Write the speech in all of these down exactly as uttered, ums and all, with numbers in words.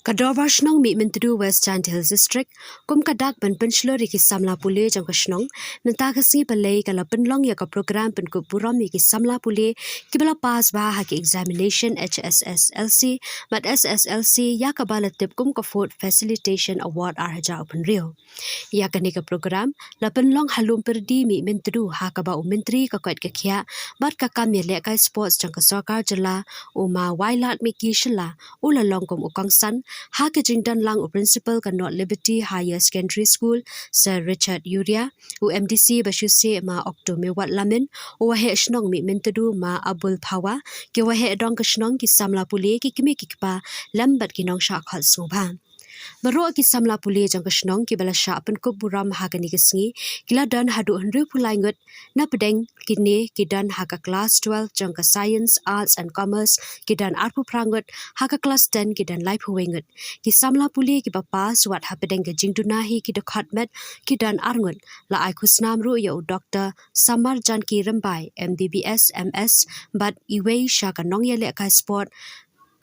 Ka Dorbar Shnong Mihmyntdu West Jaintia Hills District, kum ka dak ban pynshlur ïa ki samla pule jong ka shnong, mynta ka sngi Palei ka la pynlong ïa ka program pynkup burom ïa ki samla pule kiba la pass bha ha ki examination H S S L C bad S S L C, ïa kaba la tip kum ka Food Facilitation Award ar hajar arphew hynriew. Ïa kane ka program la pynlong ha Lum Pyrdi, Mihmyntdu, ha kaba u Myntri ka koit ka khiah bad ka kam ïalehkai sports jong ka Sorkar Jylla, u Ma Wailadmiki Shylla, u la long kum u kongsan, ha ka jingdon lang u Principal ka North Liberty Higher Secondary School, Sir Richard Yuria, u M D C ba shu seh, Ma Okto Mewat Lamin, u Waheh Shnong Mihmyntdu, Ma Abul Phawa, ki waheh dong ka shnong, ki samla pule, ki kmie ki kpa lem bad ki nongshah khot sngewbha. Baroh ki samla pule jong ka shnong kiba la shah pynkup burom ha kane ka sngi ki la don haduh hynriewphew lai ngut. Napdeng kine ki don ha ka klas twelve jong ka Science, Arts and Commerce ki don arphew phra ngut, ha ka klas ten ki don laiphew wei ngut. Ki samla pule kiba pass wat hapdeng ka jingduna hi ki dkhot met ki don ar ngut. La ai khusnam ruh ïa u Doktor Samar Janki Rymbai, M B B S, M S, bad iwei sha ka nongïalehkai sport.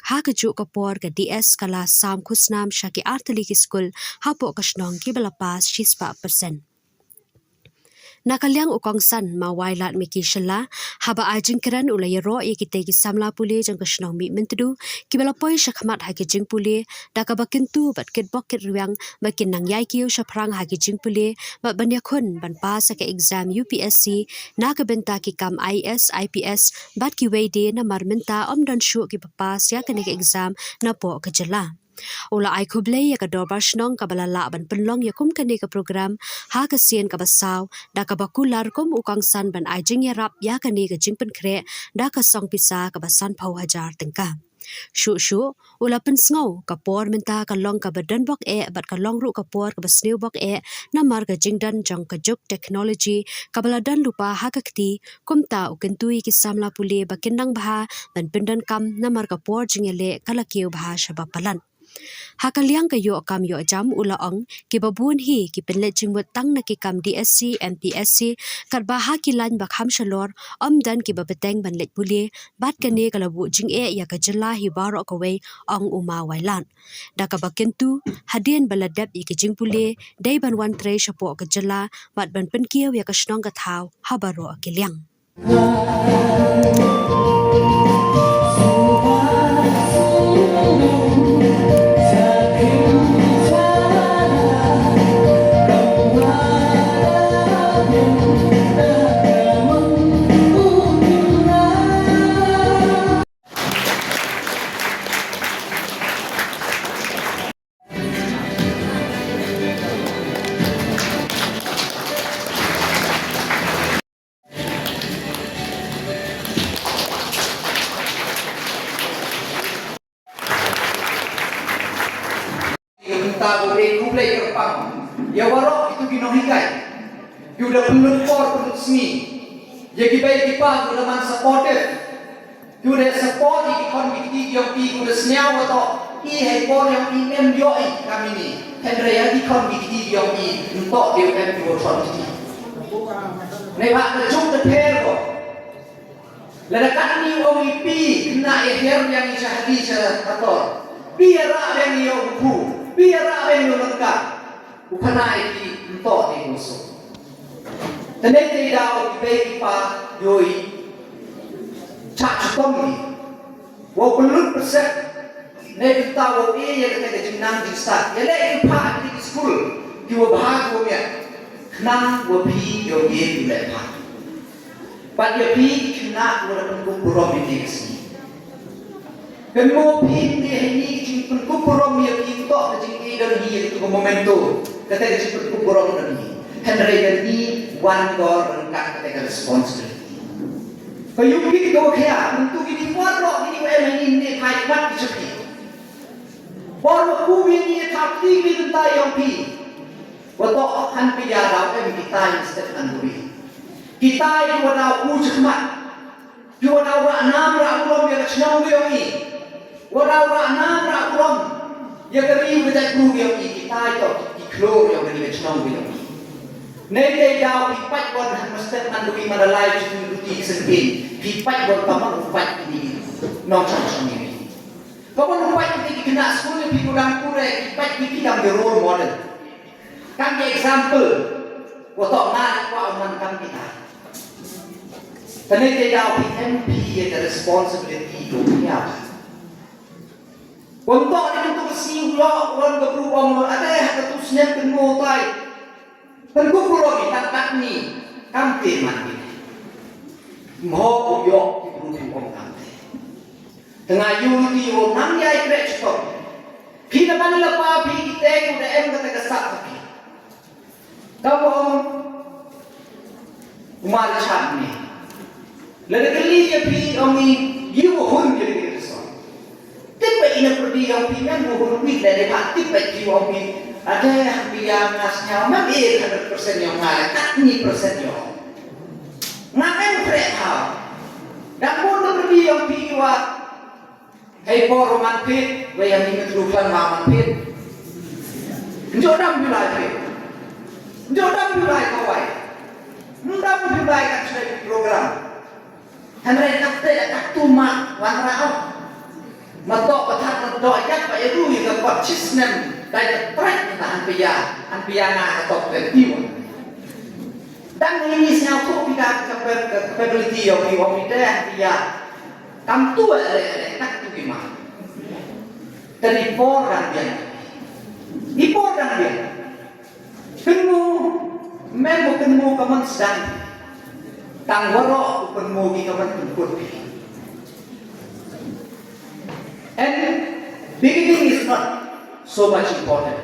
Ha kajuh ka por ka D S ka la sam khusnam sha ki artylli ki skul hapoh ka shnong kiba la pass shispah percent. Na ka liang u kongsan Ma Wailadmiki Shylla, haba ai jingkren u la ïaroh ïa kitei ki samla pule jong ka shnong Mihmyntdu kiba la poi shakhmat ha ki jingpule, da kaba kyntu bad kitbok kitrwiang ba kin nang ïai kiew shaphrang ha ki jingpule bad ban ïakhun ban pass ha ka exam U P S C na ka bynta ki kam I A S, I P S bad kiwei de, namar mynta ym don shuh kiba pass ïa kane ka exam napoh ka jylla. U la ai khublei ïa ka Dorbar Shnong kaba la lah ban pynlong ïa kum kane ka program ha ka sien kaba saw, da kaba kular kum u kongsan ban ai jingïarap ïa kane ka jingpynkhreh da ka song pisa kaba sanphew hajar tyngka. Shuh shuh u la pynsngew ka por mynta ka long kaba donbok eh bad ka long ruh ka por kaba sniew bok eh, namar ka jingdon jong ka juk technology kaba la don lypa ha ka kti. Kumta u kyntu ïa ki samla pule ba kin nang bha ban pyndonkam, namar ka por jingïaleh ka la kiew bha shaba palat. Ha ka liang ka ïoh kam ïoh jam u la ong, kiba bun hi ki pynleit jingmut tang na ki kam D S C, M P S C, katba ha ki lain ba kham shalor ym don kiba bteng ban leit pule, bad kane ka la buh jingeh ïa ka jylla hi baroh kawei, ong u Ma Wailad. Da kaba kyntu, hadien ba la dep ïa ki jingpule, dei ban wan trei shapoh ka jylla bad ban pynkiew ïa ka shnong ka thaw ha baroh ki liang. Ïa mynta ko dei khublei kyrpang ïa waroh kito ki nonghikai, kiba da pynlut por pynlut sngi, ïa ki bei ki pa kiba da man supportive, kiba da support ïa ki khon ki kti ki jong phi, kiba da sñiaw ba to i ha i por jong i ym ïoh i kam ini, hynrei ïa ki khon ki kti ki jong phi nto dei em kiba khon kti. Neibhah ka juk ka pher ko. Lada katni u ong i phi khynnah ïa hiar biang i sha hadi sha hator, phi ïa rah biang ïa u kpu, phi ïa rah biang ïa u lyngkar, u khynnah ïa phi nto dei u suk. Te nei te i daw ki bei ki pa ïoh i chah chitom i. Wow pynlut pynset. Nei bynta wow ïa kata ka jingnang jingstad. Ïa leh ki phah ki skul kiwa bha kiwa miat. Khnang wa phi ïoh ïa ki leh phah. Bad ïa phi ki khynnah kiwa da pynkup burom ïa kane ka sngi. Kynmaw phi, ynne ha ine i jingpynkup burom ïa phi, ym toh ka jingïadon hi ïa katu ka memento, kata ka jingpynkup burom don hi. Hynrei kane wan dor ryngkat kata ka responsibility. Ka ïung kit ka wa khia, mynta kine waroh kine wa em ha ine, ynne phai khmat ki sha phi. Bor wa ku ïa kine thap kti ki bynta ïong phi. Wa toh han phi ïa daw em kitai step han duri. Kitai wa daw ku chakmat. Ki wa daw rah nam rah burom ïa ka chnong ka ïong i. Wa daw rah nam rah burom ïa ka ri ka jaitbru ka ïong i. Kitai toh ki khlur ïong ka ri ka chnong ka ïong i. Nei te daw phi pait wan ha mastep man duri ma da lai chu duti sengpin. Phi pait wan ka man u pait ki ni. Nong chong chong ni. Ka ban u pait ki khynnah skul ïa phi, u dang pure, ki pait ki, ki dang ki role model. Kam ki example. Wa toh nga kwah u man kam kita. Tang ïa ka daw phi em phi ïa ka responsibility to phi ïa. Wan toh ni tu si u lo wan ka bru ong ade ha ka tu snem kan mo tai. Kan ku ku ro ni tak tak ni kam te man ni. Mo u yo ki bru tu ong kam te. Tang ïa u ti u nang ïa i kre chukor. Phi na ban la pa phi ki te ku da em ka te ka sap phi. Ka ong u Marchant ni. Lada kylli ïa phi ong i ïa u hun ki ri ki song. Tip ba ina pyrdi ong phi ngan u hun wi lada pha tip ba ki ong phi. Ade ha phi ïa nga sñiaw man e hundred percent ïa nga kat ni percent ïa. Nga em pre ha. Dang bun da pyrdi ong phi wa. Hei por u man pit, wei ïa ngi ngi tru khlem ma man pit. Njo dam ju lai pit. Njo dam ju lai kawai. Ndam ju lai ka chnai program. Hynrei kate ka tu ma wan rau. Ma to ka thak ma to yak ba ïa ru ïa ka kot chisnem. Dai ka trai ka han pia. Han pia nga ka top twenty-one. Dang ngi ngi sñiaw tu pika ka capability ïa u ïa u ïa. Kam tu eh, eh, eh, tak tu ki ma. Tang i por dang biang. I por dang biang. Kynmu, mem u kynmu ka man sdang. Tang waroh u kynmu ki ka man pynkut ki. And beginning is not so much important,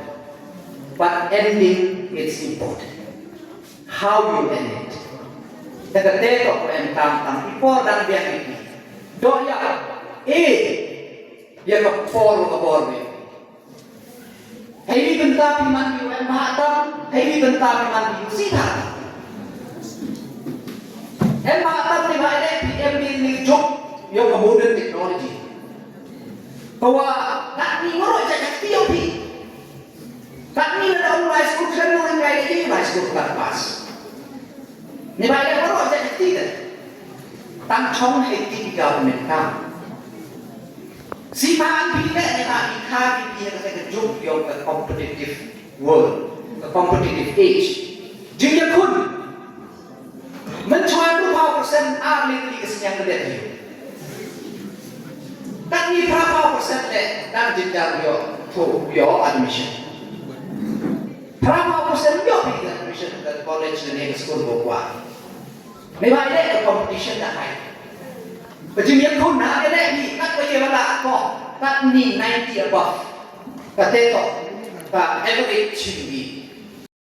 but ending is important. How you end it. Te ka te to ko em tam tam i por dang biang i. Doh ïa e ïa ka por ka bor ni. Hei wi bynta phi man ïa u em bha tam, hei wi bynta phi man ïa u si bha tam. Em bha tam ni bha ïa phi em ni ni juk ïa ka modern technology. Ka wa kat ni ngoro ja kat ïa phi. Kat ni la dang lai school khlem nang kai ni lai school kat pass. Ni bai da ngoro ja kat ïa. Tang chong hei ti government kam. Si ba an phi ne ne ba phi kha phi phi ha ka juk ïa ka competitive world, ka competitive age. Jingïakhun. Mynshuwa phraphaw percent ar leit ki ka sniang ka dep ïa. Tang ni phraphaw percent le dang jynjar ïa to ïa admission. Phraphaw percent ïa phi ka admission ka college ne ka school ko kwa. Neibhah ïaleh ka competition da hai. Ka jingïakhun ha ïaleh hi kat ba ïa ba la ko kat ni ninety above. Ka te to ka average chi ni.